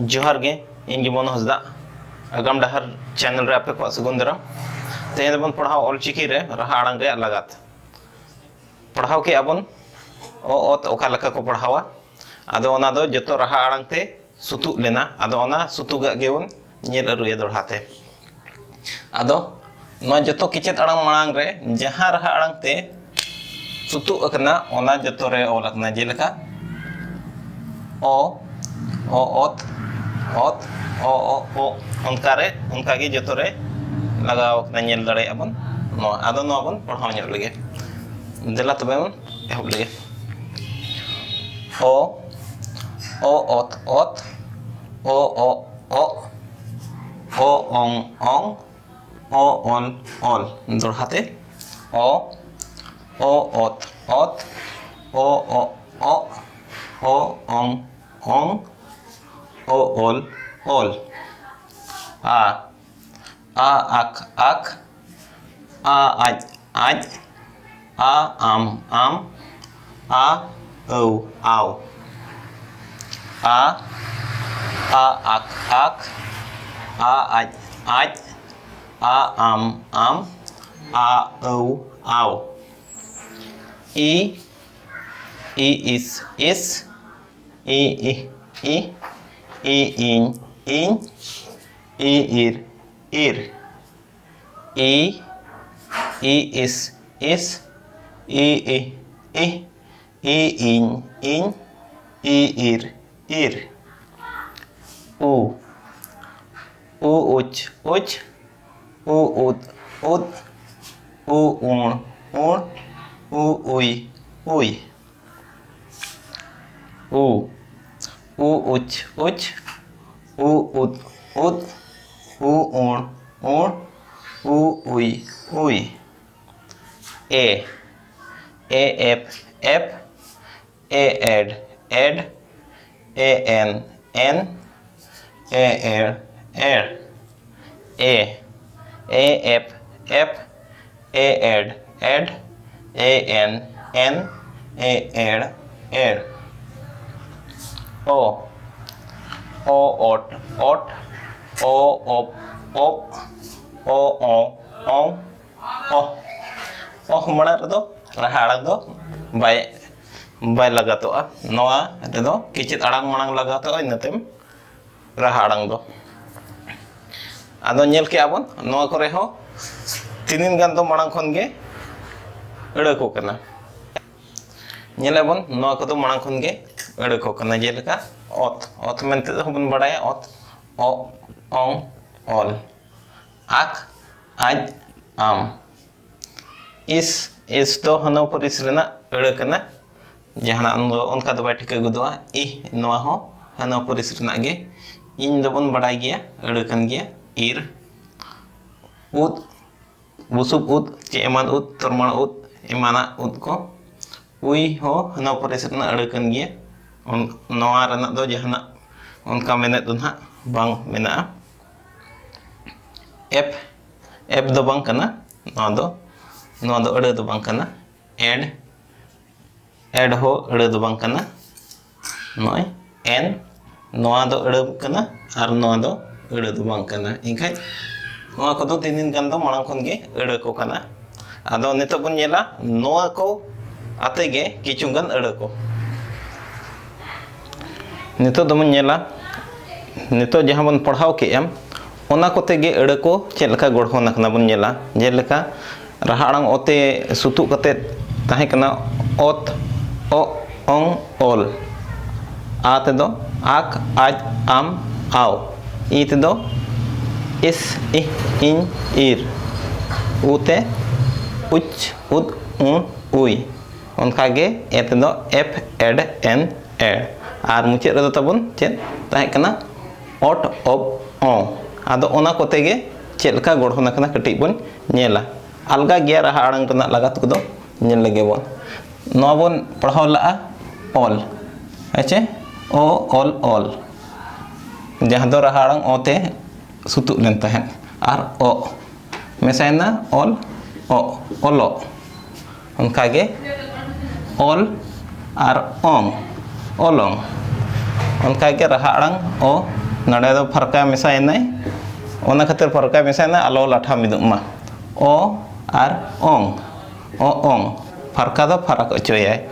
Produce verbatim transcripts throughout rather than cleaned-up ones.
ᱡᱚᱦᱟᱨ ᱜᱮ, ᱤᱧ ᱜᱮ ᱢᱚᱱᱳ ᱦᱟᱸᱥᱫᱟ, ᱟᱜᱟᱢ ᱰᱟᱦᱟᱨ ᱪᱮᱱᱮᱞ ᱨᱮ ᱟᱯᱮ ᱠᱚᱣᱟᱜ ᱥᱟᱹᱜᱩᱱ ᱫᱟᱨᱟᱢ᱾ ᱛᱮᱦᱮᱧ ᱫᱚᱵᱚᱱ ᱯᱟᱲᱦᱟᱣᱟ ᱚᱞᱪᱤᱠᱤ ᱨᱮ ᱨᱟᱦᱟ ᱟᱲᱟᱝ ᱨᱮᱭᱟᱜ ᱞᱟᱜᱟᱛ᱾ ᱯᱟᱲᱦᱟᱣ ᱠᱮᱜᱼᱟ ᱵᱚᱱ ᱚ, ᱚᱛ ᱚᱠᱟ ᱞᱮᱠᱟ ᱠᱚ ᱯᱟᱲᱦᱟᱣᱟ᱾ ᱟᱫᱚ ᱚᱱᱟ ᱫᱚ ᱡᱚᱛᱚ ᱨᱟᱦᱟ ᱟᱲᱟᱝ ᱛᱮ ᱥᱩᱛᱩᱜ ᱞᱮᱱᱟ᱾ ᱟᱫᱚ ᱚᱱᱟ ᱥᱩᱛᱩᱜᱟᱜ ᱜᱮᱵᱚᱱ ᱧᱮᱞ ᱟᱹᱨᱩᱭᱟ ᱫᱚᱲᱦᱟ ᱛᱮ᱾ ᱟᱫᱚ ᱱᱚᱣᱟ ᱡᱚᱛᱚ ᱠᱮᱪᱮᱫ ᱟᱲᱟᱝ ᱢᱟᱲᱟᱝ ᱨᱮ ᱡᱟᱦᱟᱸ ᱨᱟᱦᱟ ᱟᱲᱟᱝ ᱛᱮ ᱥᱩᱛᱩᱜ ᱟᱠᱟᱱᱟ, ᱚᱱᱟ ᱡᱚᱛᱚ ᱨᱮ ᱚᱞ ᱟᱠᱟᱱᱟ᱾ ᱡᱮᱞᱮᱠᱟ ᱚ, ᱚ ᱚᱛ, ᱚᱛ, ᱚ, ᱚ, ᱚ, ᱚᱱᱠᱟ ᱨᱮ, ᱚᱱᱠᱟ ᱜᱮ ᱡᱚᱛᱚ ᱨᱮ ᱞᱟᱜᱟᱣ ᱟᱠᱟᱱᱟ, ᱧᱮᱞ ᱫᱟᱲᱮᱭᱟᱜᱼᱟ ᱵᱚᱱ ᱱᱚᱣᱟ᱾ ᱟᱫᱚ ᱱᱚᱣᱟ ᱵᱚᱱ ᱯᱟᱲᱦᱟᱣ ᱧᱚᱜ ᱞᱮᱜᱮ᱾ ᱫᱮᱞᱟ ᱛᱚᱵᱮ ᱵᱚᱱ ᱮᱦᱚᱵ ᱞᱮᱜᱮ᱾ ᱚ, ᱚ ᱚᱛ, ᱚᱛ, ᱚ, ᱚ, ᱚᱜ, ᱚ ᱚᱝ, ᱚᱝ, ᱚ ᱚᱞ, ᱚᱞ᱾ ᱫᱚᱲᱦᱟ ᱛᱮ, ᱚ, ᱚ ᱚᱛ, ᱚᱛ, ᱚ, ᱚ, ᱚᱜ, ᱚ ᱚᱝ, ᱚᱝ, ᱚ ᱚᱞ, ᱚᱞ᱾ ᱟ, ᱟ ᱟᱠ, ᱟᱠ, ᱟ ᱟᱡ, ᱟᱡ, ᱟ ᱟᱢ, ᱟᱢ, ᱟ ᱟᱹᱣ, ᱟᱣ᱾ ᱟ, ᱟ ᱟᱠ, ᱟᱠ, ᱟ ᱟᱡ, ᱟᱡ, ᱟ ᱟᱢ, ᱟᱢ, ᱟ ᱟᱹᱣ, ᱟᱣ᱾ ᱤ, ᱤ ᱤᱥ, ᱤᱥ, ᱤ ᱤᱦ, ᱤᱦ, ᱤ ᱤᱧ, ᱤᱧ, ᱤ ᱤᱨ, ᱤᱨ᱾ ᱤ, ᱤ ᱤᱥ, ᱤᱥ, ᱤ ᱤᱦ, ᱤᱦ, ᱤ ᱤᱧ, ᱤᱧ, ᱤ ᱤᱨ, ᱤᱨ᱾ ᱩ, ᱩ ᱩᱪ, ᱩᱪ, ᱩ ᱩᱫ, ᱩᱫ, ᱩ ᱩᱬ, ᱩᱬ, ᱩ ᱩᱭ, ᱩᱭ᱾ ᱩ, ᱩ ᱩᱪ, ᱩᱪ, ᱩ ᱩᱫ, ᱩᱫ, ᱩ ᱩᱬ, ᱩᱬ, ᱩ ᱩᱭ, ᱩᱭ᱾ ᱮ, ᱮ ᱮᱯ, ᱮᱯ, ᱮ ᱮᱰ, ᱮᱰ, ᱮ ᱮᱱ, ᱮᱱ, ᱮ ᱮᱲ, ᱮᱲ᱾ ᱮ, ᱮ ᱮᱯ, ᱮᱯ, ᱮ ᱮᱰ, ᱮᱰ, ᱮ ᱮᱱ, ᱮᱱ, ᱮ ᱮᱲ, ᱮᱲ᱾ ᱚ, ᱚ ᱚᱴ, ᱚᱴ, ᱚ ᱚᱯ, ᱚᱯ, ᱚ ᱚ, ᱚᱝ, ᱚᱦ᱾ ᱚᱦ ᱢᱟᱲᱟᱝ ᱨᱮᱫᱚ ᱨᱟᱦᱟ ᱟᱲᱟᱝ ᱫᱚ ᱵᱟᱭ, ᱵᱟᱭ ᱞᱟᱜᱟᱛᱚᱜᱼᱟ᱾ ᱱᱚᱣᱟ ᱨᱮᱫᱚ ᱠᱤᱪᱮᱫ ᱟᱲᱟᱝ ᱢᱟᱲᱟᱝ ᱞᱟᱜᱟᱛᱚᱜᱼᱟ, ᱤᱱᱟᱹ ᱛᱟᱭᱚᱢ ᱨᱟᱦᱟ ᱟᱲᱟᱝ ᱫᱚ᱾ ᱟᱫᱚ ᱧᱮᱞ ᱠᱮᱜᱼᱟ ᱵᱚᱱ, ᱱᱚᱣᱟ ᱠᱚᱨᱮ ᱦᱚᱸ ᱛᱤᱱᱤᱱ ᱜᱟᱱ ᱫᱚ ᱢᱟᱲᱟᱝ ᱠᱷᱚᱱ ᱜᱮ ᱟᱹᱲᱟᱹ ᱠᱚ ᱠᱟᱱᱟ᱾ ᱧᱮᱞ ᱟᱵᱚᱱ, ᱱᱚᱣᱟ ᱠᱚᱫᱚ ᱢᱟᱲᱟᱝ ᱠᱷᱚᱱ ᱜᱮ ᱟᱹᱲᱟᱹ ᱠᱚ ᱠᱟᱱᱟ, ᱡᱮᱞᱮᱠᱟ ᱚᱛ, ᱚᱛ ᱢᱮᱱᱛᱮ ᱦᱚᱸᱵᱚᱱ ᱵᱟᱲᱟᱭᱟ, ᱚᱛ, ᱚ, ᱚᱝ, ᱚᱞ, ᱟᱠ, ᱟᱡ, ᱟᱢ᱾ ᱤᱥ, ᱤᱥ ᱫᱚ ᱦᱟᱱᱟ ᱯᱟᱹᱨᱤᱥ ᱨᱮᱱᱟᱜ ᱟᱹᱲᱟᱹ ᱠᱟᱱᱟ, ᱡᱟᱦᱟᱱᱟᱜ ᱫᱚ ᱚᱱᱠᱟ ᱫᱚ ᱵᱟᱭ ᱴᱷᱤᱠᱟᱹ ᱜᱚᱫᱚᱜᱼᱟ᱾ ᱤᱦ, ᱱᱚᱣᱟ ᱦᱚᱸ ᱦᱟᱱᱟ ᱯᱟᱹᱨᱤᱥ ᱨᱮᱱᱟᱜ ᱜᱮ᱾ ᱤᱧ ᱫᱚᱵᱚᱱ ᱵᱟᱲᱟᱭ ᱜᱮᱭᱟ, ᱟᱹᱲᱟᱹ ᱠᱟᱱ ᱜᱮᱭᱟ᱾ ᱤᱨ, ᱩᱫ, ᱵᱩᱥᱩᱵ ᱩᱫ ᱪᱮ ᱮᱢᱟᱱ ᱩᱫ, ᱛᱚᱨᱢᱟᱲ ᱩᱫ, ᱮᱢᱟᱱᱟᱜ ᱩᱫ ᱠᱚ᱾ ᱩᱭ ᱦᱚᱸ ᱦᱟᱱᱟ ᱯᱟᱹᱨᱤᱥ ᱨᱮᱱᱟᱜ ᱟᱹᱲᱟᱹ ᱠᱟᱱ ᱜᱮᱭᱟ᱾ ᱚᱱ-, ᱱᱚᱣᱟ ᱨᱮᱱᱟᱜ ᱫᱚ ᱡᱟᱦᱟᱱᱟᱜ ᱚᱱᱠᱟ ᱢᱮᱱᱮᱫ ᱫᱚ ᱱᱟᱦᱟᱜ ᱵᱟᱝ ᱢᱮᱱᱟᱜᱼᱟ᱾ ᱮᱯ, ᱮᱯ ᱫᱚ ᱵᱟᱝ ᱠᱟᱱᱟ, ᱱᱚᱣᱟ ᱫᱚ, ᱱᱚᱣᱟ ᱫᱚ ᱟᱹᱲᱟᱹ ᱫᱚ ᱵᱟᱝ ᱠᱟᱱᱟ᱾ ᱮᱰ, ᱮᱰ ᱦᱚᱸ ᱟᱹᱲᱟᱹ ᱫᱚ ᱵᱟᱝ ᱠᱟᱱᱟ᱾ ᱱᱚᱜᱼᱚᱭ ᱮᱱ, ᱱᱚᱣᱟ ᱫᱚ ᱟᱹᱲᱟᱹ ᱠᱟᱱᱟ ᱟᱨ ᱱᱚᱣᱟ ᱫᱚ ᱟᱹᱲᱟᱹ ᱫᱚ ᱵᱟᱝ ᱠᱟᱱᱟ᱾ ᱮᱱᱠᱷᱟᱡ ᱱᱚᱣᱟ ᱠᱚᱫᱚ ᱛᱤᱱ ᱫᱤᱱ ᱜᱟᱱ ᱫᱚ ᱢᱟᱲᱟᱝ ᱠᱷᱚᱱ ᱜᱮ ᱟᱹᱲᱟᱹ ᱠᱚ ᱠᱟᱱᱟ᱾ ᱟᱫᱚ ᱱᱤᱛᱚᱜ ᱵᱚᱱ ᱧᱮᱞᱟ ᱱᱚᱣᱟ ᱠᱚ ᱟᱛᱮ ᱜᱮ ᱠᱤᱪᱷᱩ ᱜᱟᱱ ᱟᱹᱲᱟᱹ ᱠᱚ᱾ ᱱᱤᱛᱚᱜ ᱫᱚᱵᱚᱱ ᱧᱮᱞᱟ, ᱱᱤᱛᱚᱜ ᱡᱟᱦᱟᱸ ᱵᱚᱱ ᱯᱟᱲᱦᱟᱣ ᱠᱮᱜᱼᱟ, ᱚᱱᱟ ᱠᱚᱛᱮ ᱜᱮ ᱟᱹᱲᱟᱹ ᱠᱚ ᱪᱮᱫ ᱞᱮᱠᱟ ᱜᱚᱲᱦᱚᱱ ᱟᱠᱟᱱᱟ ᱵᱚᱱ ᱧᱮᱞᱟ᱾ ᱡᱮᱞᱮᱠᱟ, ᱨᱟᱦᱟ ᱟᱲᱟᱝ ᱚ ᱛᱮ ᱥᱩᱛᱩᱜ ᱠᱟᱛᱮ ᱛᱟᱦᱮᱸ ᱠᱟᱱᱟ ᱚᱛ, ᱚᱜ, ᱚᱝ, ᱚᱞ᱾ ᱟ ᱛᱮᱫᱚ ᱟᱠ, ᱟᱡ, ᱟᱢ, ᱟᱣ᱾ ᱤ ᱛᱮᱫᱚ ᱤᱥ, ᱤᱦ, ᱤᱧ, ᱤᱨ᱾ ᱩ ᱛᱮ ᱩᱪ, ᱩᱫ, ᱩᱸ, ᱩᱭ᱾ ᱚᱱᱠᱟᱜᱮ ᱮ ᱛᱮᱫᱚ ᱮᱯ, ᱮᱰ, ᱮᱱ, ᱮᱲ᱾ ᱟᱨ ᱢᱩᱪᱟᱹᱫ ᱨᱮᱫᱚ ᱛᱟᱵᱚᱱ ᱪᱮᱫ ᱛᱟᱦᱮᱸ ᱠᱟᱱᱟ? ᱚᱴ, ᱚᱯ, ᱚᱝ᱾ ᱟᱫᱚ ᱚᱱᱟ ᱠᱚᱛᱮ ᱜᱮ ᱪᱮᱫ ᱞᱮᱠᱟ ᱜᱚᱲᱦᱚᱱ ᱟᱠᱟᱱᱟ ᱠᱟᱹᱴᱤᱡ ᱵᱚᱱ ᱧᱮᱞᱟ᱾ ᱟᱞᱜᱟ ᱜᱮᱭᱟ ᱨᱟᱦᱟ ᱟᱲᱟᱝ ᱨᱮᱱᱟᱜ ᱞᱟᱜᱟᱛ ᱠᱚᱫᱚ, ᱧᱮᱞ ᱞᱮᱜᱮ ᱵᱚᱱ᱾ ᱱᱚᱣᱟ ᱵᱚᱱ ᱯᱟᱲᱦᱟᱣ ᱞᱟᱜᱼᱟ ᱚᱞ, ᱦᱮᱸ ᱪᱮ? ᱚ, ᱚᱞ, ᱚᱞ, ᱡᱟᱦᱟᱸ ᱫᱚ ᱨᱟᱦᱟ ᱟᱲᱟᱝ ᱚ ᱛᱮ ᱥᱩᱛᱩᱜ ᱞᱮᱱ ᱛᱟᱦᱮᱸᱫ᱾ ᱟᱨ ᱚᱜ ᱢᱮᱥᱟᱭᱮᱱᱟ ᱚᱞ, ᱚᱜ, ᱚᱞᱚᱜ᱾ ᱚᱱᱠᱟᱜᱮ ᱚᱞ ᱟᱨ ᱚᱝ, ᱚᱞᱚᱝ᱾ ᱚᱱᱠᱟᱜᱮ ᱨᱟᱦᱟ ᱟᱲᱟᱝ ᱚ, ᱱᱚᱰᱮ ᱫᱚ ᱯᱷᱟᱨᱠᱟ ᱢᱮᱥᱟᱭᱮᱱᱟᱭ, ᱚᱱᱟ ᱠᱷᱟᱹᱛᱤᱨ ᱯᱷᱟᱨᱠᱟ ᱢᱮᱥᱟᱭᱮᱱᱟ, ᱟᱞᱚ ᱞᱟᱴᱷᱟ ᱢᱤᱫᱚᱜ ᱢᱟ᱾ ᱚ ᱟᱨ ᱚᱝ, ᱚ ᱚᱝ, ᱯᱷᱟᱨᱠᱟ ᱫᱚ ᱯᱷᱟᱨᱟᱠ ᱚᱪᱚᱭᱟᱭ᱾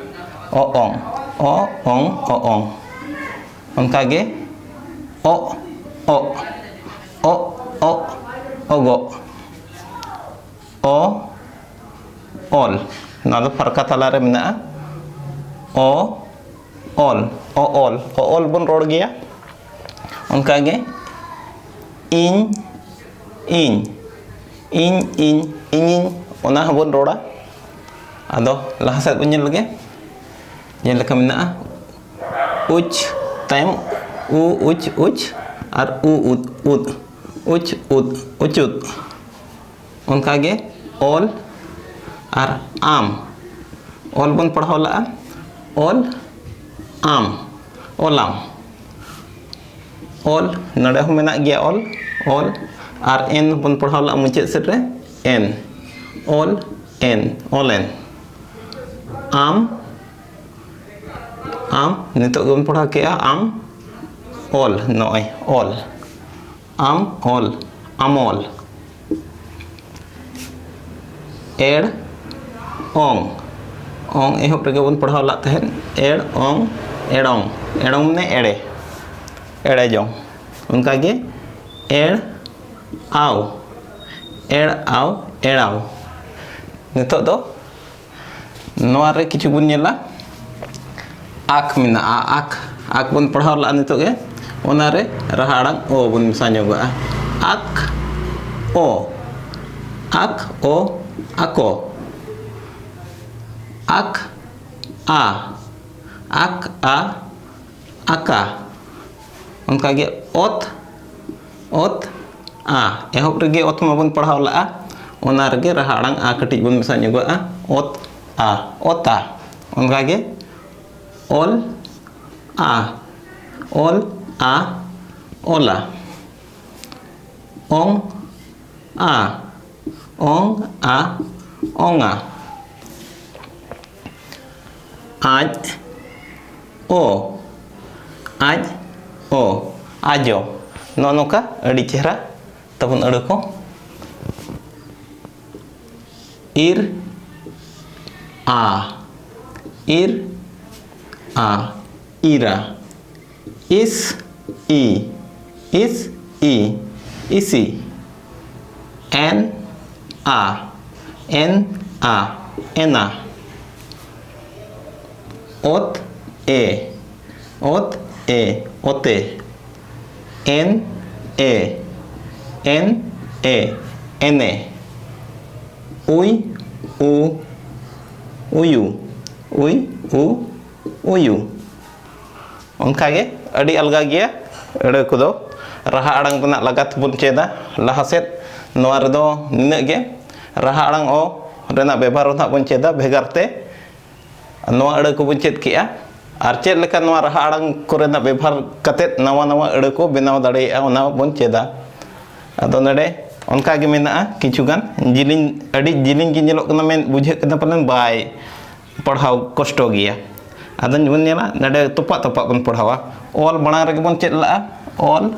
ᱚ ᱚᱝ, ᱚ ᱚᱝ, ᱚ ᱚᱝ᱾ ᱚᱱᱠᱟᱜᱮ ᱚᱜ, ᱚᱜ, ᱚᱜ, ᱚᱜ, ᱚᱜᱚᱜ᱾ ᱚ, ᱚᱞ, ᱱᱚᱣᱟ ᱫᱚ ᱯᱷᱟᱨᱠᱟ ᱛᱟᱞᱟᱨᱮ ᱢᱮᱱᱟᱜᱼᱟ᱾ ᱚ, ᱚᱞ, ᱚ, ᱚᱞ, ᱚ, ᱚᱞ ᱵᱚᱱ ᱨᱚᱲ ᱜᱮᱭᱟ᱾ ᱚᱱᱠᱟᱜᱮ ᱤᱧ, ᱤᱧ, ᱤᱧ, ᱤᱧ, ᱤᱧᱤᱧ, ᱚᱱᱟ ᱦᱚᱸᱵᱚᱱ ᱨᱚᱲᱟ᱾ ᱟᱫᱚ ᱞᱟᱦᱟ ᱥᱮᱫ ᱵᱚᱱ ᱧᱮᱞ ᱞᱮᱜᱮ᱾ ᱡᱮᱞᱮᱠᱟ ᱢᱮᱱᱟᱜᱼᱟ, ᱩᱪ, ᱛᱟᱭᱚᱢ ᱩ, ᱩᱪ, ᱩᱪ, ᱟᱨ ᱩ, ᱩᱫ, ᱩᱫ, ᱩᱪ, ᱩᱫ, ᱩᱪᱩᱫ᱾ ᱚᱱᱠᱟᱜᱮ ᱚᱞ ᱟᱨ ᱟᱢ, ᱚᱞ ᱵᱚᱱ ᱯᱟᱲᱦᱟᱣ ᱞᱟᱜᱼᱟ, ᱚᱞ, ᱟᱢ, ᱚᱞᱟᱢ᱾ ᱚᱞ, ᱱᱚᱰᱮ ᱦᱚᱸ ᱢᱮᱱᱟᱜ ᱜᱮᱭᱟ ᱚᱞ, ᱚᱞ, ᱟᱨ ᱮᱱ ᱵᱚᱱ ᱯᱟᱲᱦᱟᱣ ᱞᱟᱜᱼᱟ ᱢᱩᱪᱟᱹᱫ ᱥᱮᱫ ᱨᱮ, ᱮᱱ, ᱚᱞ, ᱮᱱ, ᱚᱞᱮᱱ᱾ ᱟᱢ, ᱟᱢ, ᱱᱤᱛᱚᱜ ᱜᱮᱵᱚᱱ ᱯᱟᱲᱦᱟᱣ ᱠᱮᱜᱼᱟ, ᱟᱢ, ᱚᱞ, ᱱᱚᱜᱼᱚᱭ ᱚᱞ, ᱟᱢ, ᱚᱞ, ᱟᱢᱚᱞ᱾ ᱮᱲ, ᱚᱝ, ᱚᱝ ᱮᱦᱚᱵ ᱨᱮᱜᱮ ᱵᱚᱱ ᱯᱟᱲᱦᱟᱣ ᱞᱟᱜ ᱛᱟᱦᱮᱸᱫ, ᱮᱲ, ᱚᱝ, ᱮᱲᱚᱝ, ᱮᱲᱚᱝ ᱢᱟᱱᱮ ᱮᱲᱮ, ᱮᱲᱮ ᱡᱚᱝ᱾ ᱚᱱᱠᱟᱜᱮ ᱮᱲ, ᱟᱣ, ᱮᱲ, ᱟᱣ, ᱮᱲᱟᱣ᱾ ᱱᱤᱛᱚᱜ ᱫᱚ ᱱᱚᱣᱟ ᱨᱮ ᱠᱤᱪᱷᱩ ᱵᱚᱱ ᱧᱮᱞᱟ, ᱟᱠ ᱢᱮᱱᱟᱜᱼᱟ, ᱟᱠ, ᱟᱠ ᱵᱚᱱ ᱯᱟᱲᱦᱟᱣ ᱞᱟᱜᱼᱟ ᱱᱤᱛᱚᱜ ᱜᱮ, ᱚᱱᱟ ᱨᱮ ᱨᱟᱦᱟ ᱟᱲᱟᱝ ᱚ ᱵᱚᱱ ᱢᱮᱥᱟ ᱧᱚᱜᱚᱜᱼᱟ᱾ ᱟᱠ, ᱚ, ᱟᱠ, ᱚ, ᱟᱠᱚ, ᱟᱠ, ᱟ, ᱟᱠ, ᱟ, ᱟᱠᱟ᱾ ᱚᱱᱠᱟᱜᱮ ᱚᱛ, ᱚᱛ, ᱟ᱾ ᱮᱦᱚᱵ ᱨᱮᱜᱮ ᱚᱛ ᱢᱟᱵᱚᱱ ᱯᱟᱲᱦᱟᱣ ᱞᱟᱜᱼᱟ, ᱚᱱᱟ ᱨᱮᱜᱮ ᱨᱟᱦᱟ ᱟᱲᱟᱝ ᱟ ᱠᱟᱹᱴᱤᱡ ᱵᱚᱱ ᱢᱮᱥᱟ ᱧᱚᱜᱚᱜᱼᱟ᱾ ᱚᱛ, ᱟ, ᱚᱛᱟ᱾ ᱚᱱᱠᱟᱜᱮ ᱚᱞ, ᱟ, ᱚᱞ, ᱟ, ᱚᱞᱟ᱾ ᱚᱝ, ᱟ, ᱚᱝ, ᱟ, ᱚᱝᱟ᱾ ᱟᱡ, ᱚ, ᱟᱡ, ᱚ, ᱟᱡᱚ᱾ ᱱᱚᱜᱼᱚ ᱱᱚᱝᱠᱟ ᱟᱹᱰᱤ ᱪᱮᱦᱨᱟ ᱛᱟᱵᱚᱱ ᱟᱹᱲᱟᱹ ᱠᱚ᱾ ᱤᱨ, ᱟ, ᱤᱨ, ᱟ, ᱤᱨᱟ᱾ ᱤᱥ, ᱤ, ᱤᱥ, ᱤ, ᱤᱥᱤ᱾ ᱮᱱ, ᱟ, ᱮᱱ, ᱟ, ᱮᱱᱟ᱾ ᱚᱛ, ᱮ, ᱚᱛ, ᱮ, ᱚᱛᱮ᱾ ᱮᱱ, ᱮ, ᱮᱱ, ᱮ, ᱮᱱᱮ᱾ ᱩᱭ, ᱩ, ᱩᱭᱩ, ᱩᱭ, ᱩ, ᱩᱭᱩ᱾ ᱚᱱᱠᱟᱜᱮ ᱟᱹᱰᱤ ᱟᱞᱜᱟ ᱜᱮᱭᱟ ᱟᱹᱲᱟᱹ ᱠᱚᱫᱚ᱾ ᱨᱟᱦᱟ ᱟᱲᱟᱝ ᱨᱮᱱᱟᱜ ᱞᱟᱜᱟᱛ ᱵᱚᱱ ᱪᱮᱫᱟ ᱞᱟᱦᱟ ᱥᱮᱫ᱾ ᱱᱚᱣᱟ ᱨᱮᱫᱚ ᱱᱤᱱᱟᱹᱜ ᱜᱮ᱾ ᱨᱟᱦᱟ ᱟᱲᱟᱝ ᱚ ᱨᱮᱱᱟᱜ ᱵᱮᱵᱷᱟᱨ ᱦᱚᱸ ᱱᱟᱦᱟᱜ ᱵᱚᱱ ᱪᱮᱫᱟ ᱵᱷᱮᱜᱟᱨ ᱛᱮ᱾ ᱱᱚᱣᱟ ᱟᱹᱲᱟᱹ ᱠᱚᱵᱚᱱ ᱪᱮᱫ ᱠᱮᱜᱼᱟ᱾ ᱟᱨ ᱪᱮᱫ ᱞᱮᱠᱟ ᱱᱚᱣᱟ ᱨᱟᱦᱟ ᱟᱲᱟᱝ ᱠᱚᱨᱮᱱᱟᱜ ᱵᱮᱵᱷᱟᱨ ᱠᱟᱛᱮᱫ ᱱᱟᱣᱟ ᱱᱟᱣᱟ ᱟᱹᱲᱟᱹ ᱠᱚ ᱵᱮᱱᱟᱣ ᱫᱟᱲᱮᱭᱟᱜᱼᱟ, ᱚᱱᱟ ᱵᱚᱱ ᱪᱮᱫᱟ᱾ ᱟᱫᱚ ᱱᱚᱰᱮ ᱚᱱᱠᱟ ᱜᱮ ᱢᱮᱱᱟᱜᱼᱟ ᱠᱤᱪᱷᱩ ᱜᱟᱱ᱾ ᱡᱤᱞᱤᱧ, ᱟᱹᱰᱤ ᱡᱤᱞᱤᱧ ᱜᱮ ᱧᱮᱞᱚᱜ ᱠᱟᱱᱟ, ᱢᱮᱱ ᱵᱩᱡᱷᱟᱹᱜ ᱠᱟᱱᱟ ᱯᱟᱞᱮᱱ ᱵᱟᱭ ᱯᱟᱲᱦᱟᱣ ᱠᱚᱥᱴᱚ ᱜᱮᱭᱟ᱾ ᱟᱫᱚ ᱵᱚᱱ ᱧᱮᱞᱟ, ᱱᱚᱰᱮ ᱛᱚᱯᱟᱜ ᱛᱚᱯᱟᱜ ᱵᱚᱱ ᱯᱟᱲᱦᱟᱣᱟ᱾ ᱚᱞ ᱢᱟᱲᱟᱝ ᱨᱮᱜᱮ ᱵᱚᱱ ᱪᱮᱫ ᱞᱟᱜᱼᱟ, ᱚᱞ᱾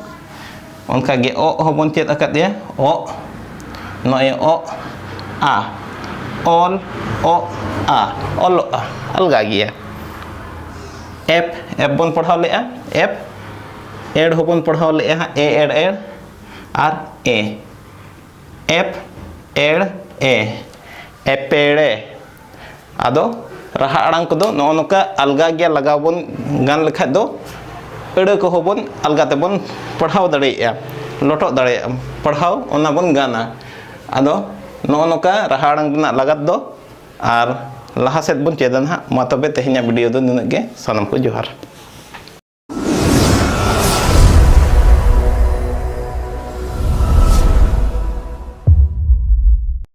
ᱚᱱᱠᱟ ᱜᱮ ᱚᱜ ᱦᱚᱸᱵᱚᱱ ᱪᱮᱫ ᱟᱠᱟᱫᱮᱭᱟ, ᱚᱜ᱾ ᱱᱚᱜᱼᱚᱭ ᱚᱜ, ᱟ, ᱚᱞ, ᱚᱜ, ᱟ, ᱚᱞᱚᱜᱼᱟ, ᱟᱞᱜᱟ ᱜᱮᱭᱟ᱾ ᱮᱯ, ᱮᱯ ᱵᱚᱱ ᱯᱟᱲᱦᱟᱣ ᱞᱮᱜᱼᱟ, ᱮᱯ᱾ ᱮᱲ ᱦᱚᱸᱵᱚᱱ ᱯᱟᱲᱦᱟᱣ ᱞᱮᱜᱼᱟ ᱦᱟᱸᱜ, ᱮ ᱮᱲ ᱮᱲ, ᱟᱨ ᱮ᱾ ᱮᱯ, ᱮᱲ, ᱮ, ᱮᱯᱮᱲᱮ᱾ ᱟᱫᱚ ᱨᱟᱦᱟ ᱟᱲᱟᱝ ᱠᱚᱫᱚ ᱱᱚᱜᱼᱚ ᱱᱚᱝᱠᱟ ᱟᱞᱜᱟ ᱜᱮ ᱞᱟᱜᱟᱣ ᱵᱚᱱ ᱜᱟᱱ ᱞᱮᱠᱷᱟᱡ ᱫᱚ ᱟᱹᱲᱟᱹ ᱠᱚᱦᱚᱸ ᱵᱚᱱ ᱟᱞᱜᱟ ᱛᱮᱵᱚᱱ ᱯᱟᱲᱦᱟᱣ ᱫᱟᱲᱮᱭᱟᱜᱼᱟ, ᱞᱚᱴᱚᱜ ᱫᱟᱲᱮᱭᱟᱜᱼᱟ, ᱯᱟᱲᱦᱟᱣ ᱚᱱᱟ ᱵᱚᱱ ᱜᱟᱱᱟ᱾ ᱟᱫᱚ ᱱᱚᱜᱼᱚ ᱱᱚᱝᱠᱟ ᱨᱟᱦᱟ ᱟᱲᱟᱝ ᱨᱮᱱᱟᱜ ᱞᱟᱜᱟᱛ ᱫᱚ ᱟᱨ ᱞᱟᱦᱟ ᱥᱮᱫ ᱵᱚᱱ ᱪᱮᱫᱟ ᱱᱟᱦᱟᱜ᱾ ᱢᱟ ᱛᱚᱵᱮ ᱛᱮᱦᱮᱧᱟᱜ ᱵᱷᱤᱰᱤᱭᱳ ᱫᱚ ᱱᱩᱱᱟᱹᱜ ᱜᱮ᱾ ᱥᱟᱱᱟᱢ ᱠᱚ ᱡᱚᱦᱟᱨ᱾